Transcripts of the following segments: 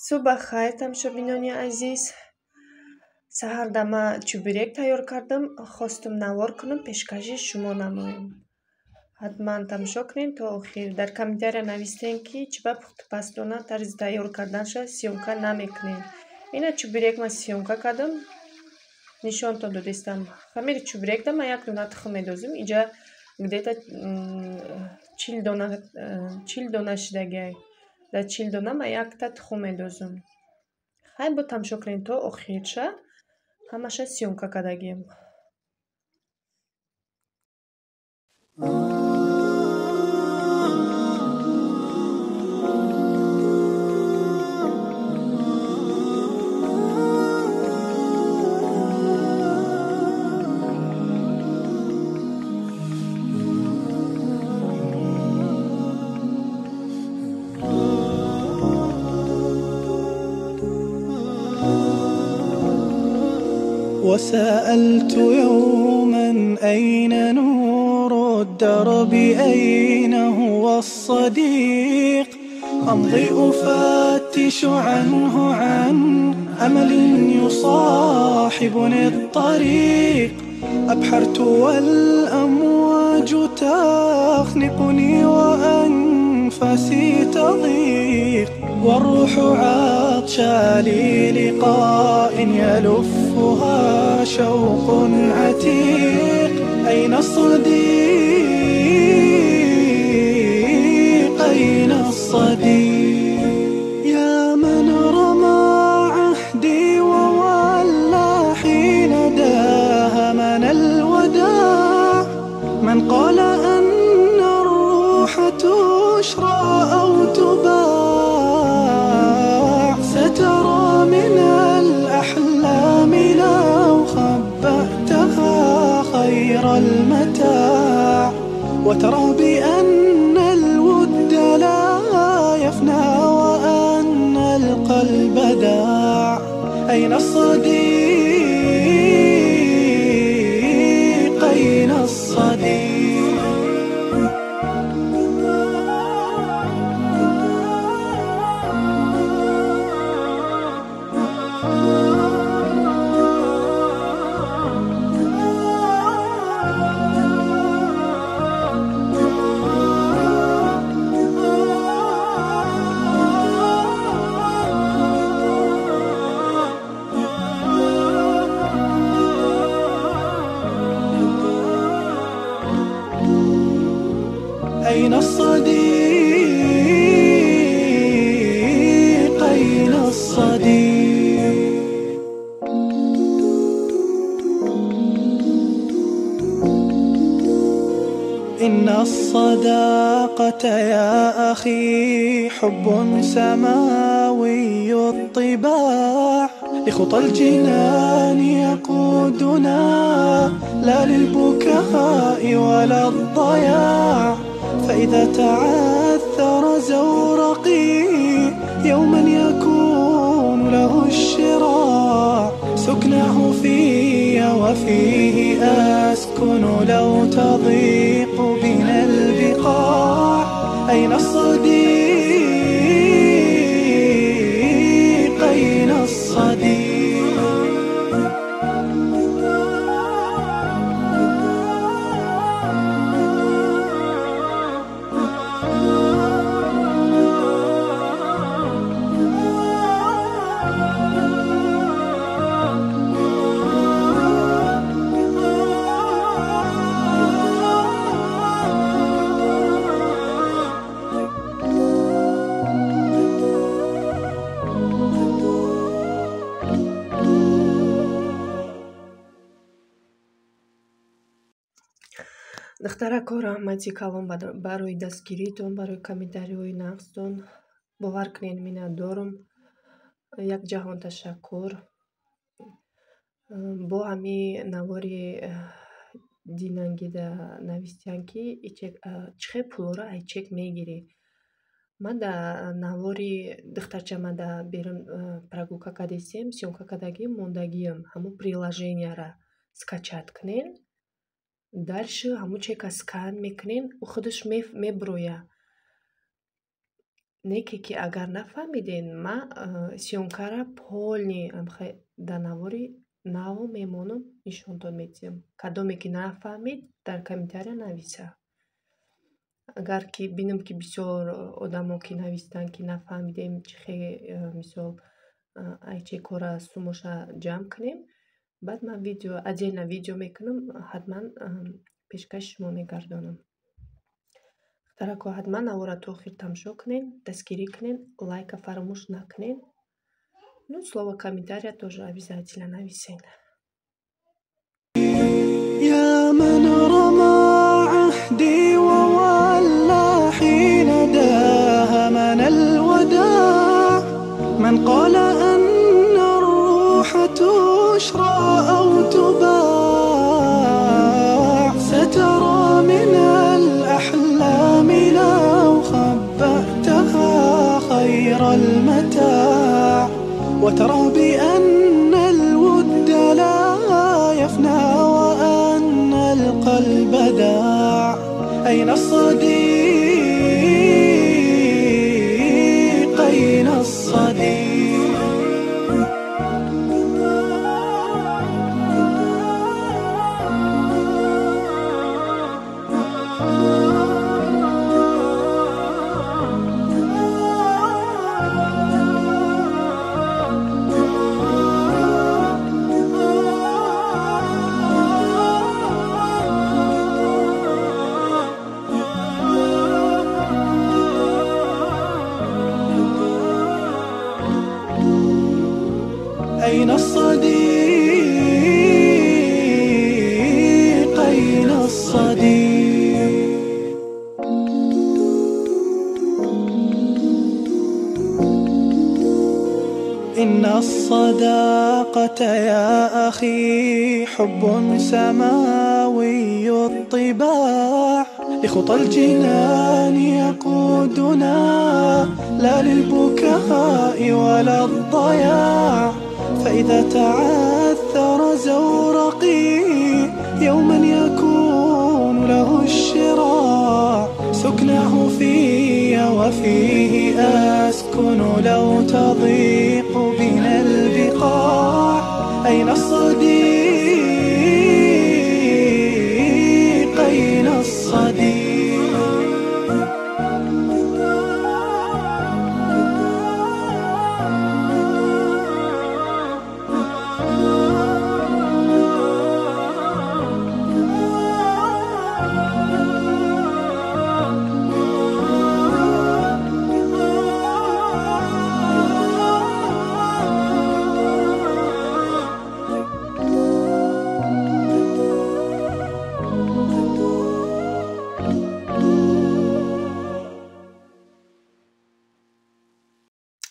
Субҳ бахайр, тамошобинони азиз. Саҳарда ман чӯбирек тайёр кардам, хостум навор кунам, пешкаши шумо намоем. Ҳатман тамошо кунед то охир. Дар комментария навистем, ки чӣ ба пухтупазтона тарзи тайёр карданша съёмка намекунед. Ина чӯбирек ман съёмка кардам, нишонтон додистам. Хамири чӯбирекда ман як дона тухм медозим. Инҷа где-то 40 дона шидагиай. Дар 40 дона ман якта тухм медозам. Хай, бо тамошо кунед то охирша, ҳамаша съёмка кардагием. وسألت يوما أين نور الدرب، أين هو الصديق؟ أمضي أفتش عنه عن أمل يصاحبني الطريق. أبحرت والأمواج تخنقني وأنفاسي تضيق، والروح عطشى لي لقاء يلفها شوق عتيق. أين الصديق؟ أين الصديق؟ يا من رمى عهدي وولى حين داهمنا الوداع، من قال أن الروح تشرى أو تباع، سترى من الأحلام لو خبأتها خير المتاع، وترى بأن الود لا يفنى وأن القلب داع. أين الصديق؟ أين الصديق؟ أين الصديق؟ أين الصديق؟ إن الصداقة يا أخي حب سماوي الطباع، لخطى الجنان يقودنا لا للبكاء ولا الضياع. فإذا تعثر زورقي يوما يكون له الشراع، سكناه في وفيه أسكن لو تضيق بنا البقاع. أين الصديق؟ أين الصديق؟ Духтарако, раҳмати калон барои дастгиритон, барои комментариҳои нағзтон. Бовар кунед, миннатдорум. Як ҷаҳон ташаккур. Бо ҳами навори динангида навистиян, ки чӣ хел пулҳоро ай чек мегирӣ. Ман дар навори духтарчама дар берун прогулка кардистем, съёмка кардагим, мондагиам. Ҳамун приложенияра скачать кунед, дальше ҳамун чека скан мекунед, ӯ худаш меброяд. Неке ки агар нафаҳмиден, ма съёмкара полный дар навори нав мемонам, нишонтон медиҳам. Кадоме ки нафаҳмид, дар комментария нависа. Агар ки бинам, ки бисёр одамо ки навистанд, ки нафаҳмидем, чӣ хел мисол ай чӣ кора сумоша ҷамъ кунем, баъд ман видео отдельно видео мекунам, ҳатман пешкаши шумо мегардонам. Духтарако, ҳатман навора то охир тамошо кунед, дастгирӣ кунед, лайка фаромӯш накунед. Ну, слово комментария тоже обязательно нависед. يا من رمى عهدي وولى حين داهمنا الوداع، من قال أن الروح تشرى أو تباع، سترى من الأحلام لو خبأتها خير المتاع، وترى بأن الود لا يفنى وأن القلب داع. أين الصديق؟ أين الصديق؟ أين الصديق؟ أين الصديق؟ إن الصداقة يا أخي حب سماوي الطباع، لخطى الجنان يقودنا لا للبكاء ولا الضياع. فإذا تعثر زورقي يوما يكون له الشراع، سكناه في وفيه أسكن لو تضيق بنا البقاع. أين الصديق؟ أين الصديق؟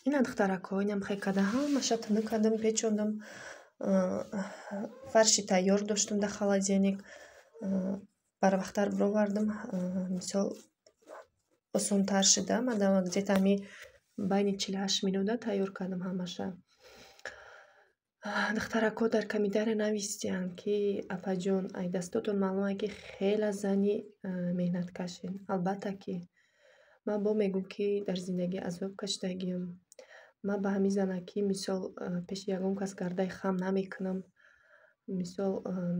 Ина духтарако, инам хел карда ҳамаша тунук кардам, печондам. Фарши тайёр доштам дар холодильник, барвақттар бировардам, мисол осонтар шуда. Мадама где-то ҳами байни 48 минута тайёр кардам ҳамаша. Духтарако дар комментария навистиянд, ки апаҷон, ай дастотон маълум ай, ки хеле зани меҳнаткашен. Албатта ки ман бо мегӯм, ки дар зиндагӣ азоб кашидагиам. Ман ба ҳамин занакӣ мисол пеши ягон кас гардаи хам намекунам. Мисол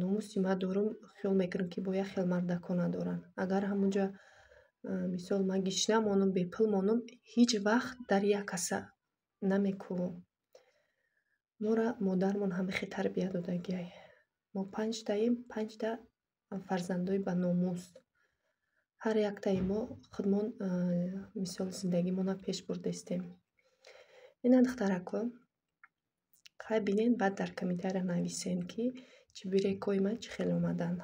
номуси ман дорум, хиёл мекунам, ки бо як хел мардако надоранд. Агар ҳамунҷа мисол ман гишна монам, бепул монам, ҳеҷ вақт дар як каса намекӯвам. Мора модармон ҳама хел тарбия додагиай. Мо панҷтаем, панҷта фарзандои ба номус. Ҳар яктаи мо худмон мисол зиндагимонро пеш бурдаистем. Ина духтарако, хай бинен, баъд дар комментария нависен, ки чибирекҳои ман чӣ хел омаданд.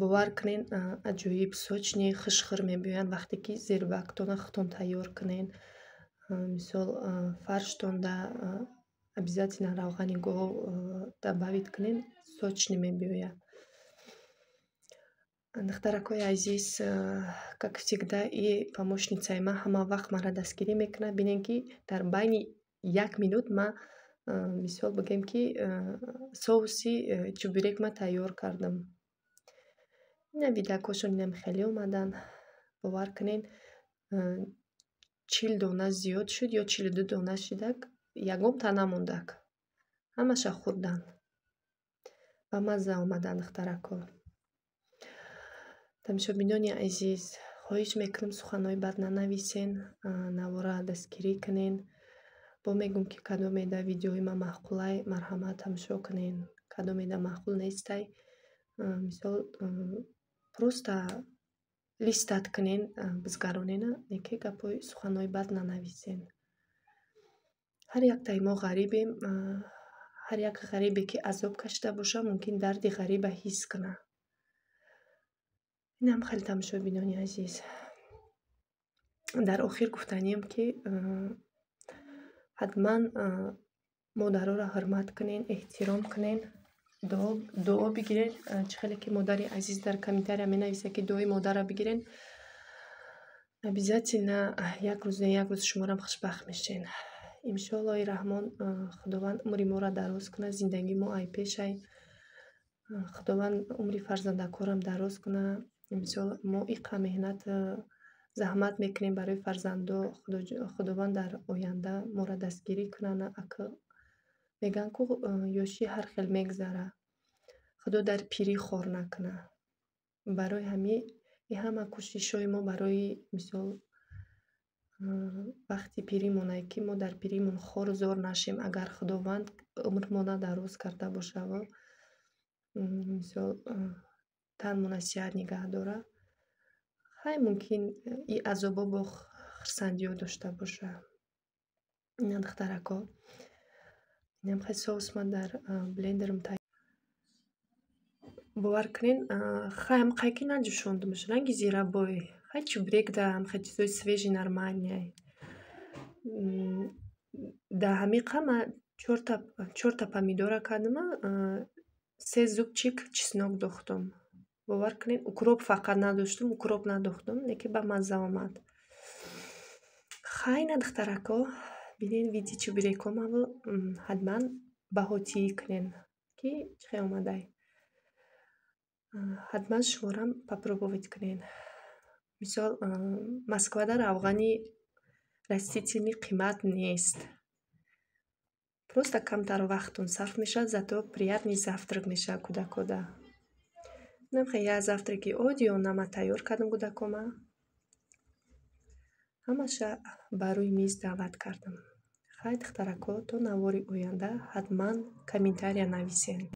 Бовар кунен, аҷоиб сочный хушхӯр мебиёянд, вақте ки зербактона худтон тайёр кунен. Мисол фарштонда обязательно равғани гов добавить кунен, сочный мебиёяд. Духтаракои азиз, как всегда и помощницаи ман ҳама вақт маро дастгирӣ мекунад. Бинем, ки дар байни як минут ман мисол бигӯем, ки соуси чӯбирек ман тайёр кардам. Ина видакошон инам хеле омаданд. Бовар кунед, 40 дона зиёд шуд ё 42 дона шидак, ягонта намондак. Ҳамаша хӯрдан. Ба мазза омадан, духтарако. Тамошобинони азиз, хоҳиш мекунам, суханҳои бад нанависен, навора дастгирӣ кунен. Бо мегӯм, ки кадомеда видеои ман маъқулай, марҳамат, тамошо кунен. Кадомеда маъқул нестай, мисол, просто листать кунен, бизгаронена, неки гапҳои суханҳои бад нанависен. Ҳар яктаи мо ғарибем. Ҳар як ғарибе, ки азоб кашида боша, мумкин дарди ғариба ҳис кунад. Инам хеле, тамошобинони азиз. Дар охир гуфтаниям, ки ҳатман модароро ҳурмат кунен, эҳтиром кунен, дуо бигирен. Чӣ хеле ки модари азиз дар комментария менависад, ки дуои модарро бигирен, обязательно як рӯз не як рӯз шуморам хушбахт мешен. Иншоаллоҳи раҳмон, Худованд умри моро дароз кунад, зиндагии мо айпешай. Худованд умри фарзандакорам дароз кунад. Мисол, мо иқа меҳнат, заҳмат мекунем барои фарзандо, Худованд дар оянда моро дастгирӣ кунад. Ака, мегӯянд ку, ёшӣ ҳар хел мегзара, Худо дар пирӣ хор накунад. Барои ҳамин ин ҳама кӯшишҳои мо барои, мисол, вақти пиримонае, ки мо дар пиримон хору зор нашем, агар Худованд умрмона дароз карда бошаву, мисол, танмона сиҳат нигаҳ дорад. Хай, мумкин ин азобо бо хурсандиҳо дошта боша. Ина, духтарако, инам хел соус ман дар блендерам. Бовар кунед, хай, ҳамқай ки наҷӯшондумш, ранги зирабой. Хай, чебурек да ҳамхел чизои свежий нормальный. Дар ҳамиқа ман чорта помидора кардама, се зубчик чеснок дохтум. Бовар кунед, укроп фақат надоштум, укроп надохтум, лекин ба мазза омад. Хай, на, духтарако, бинед види чебурекҳомаво, ҳатман баҳотиӣ кунед, ки чӣ хел омадай. Ҳатман шуморам попробовать кунед. Мисол, Москвада равғани растительный қимат нест. Просто камтар вақтон сарф мешавад, зато приятный завтрак мешавад кӯдакода. Инам хел як завтраки оддиёна ман тайёр кардам кӯдакома. Ҳамаша ба рӯи миз даъват кардам. Хай, духтарако, то навори оянда ҳатман комментария нависен.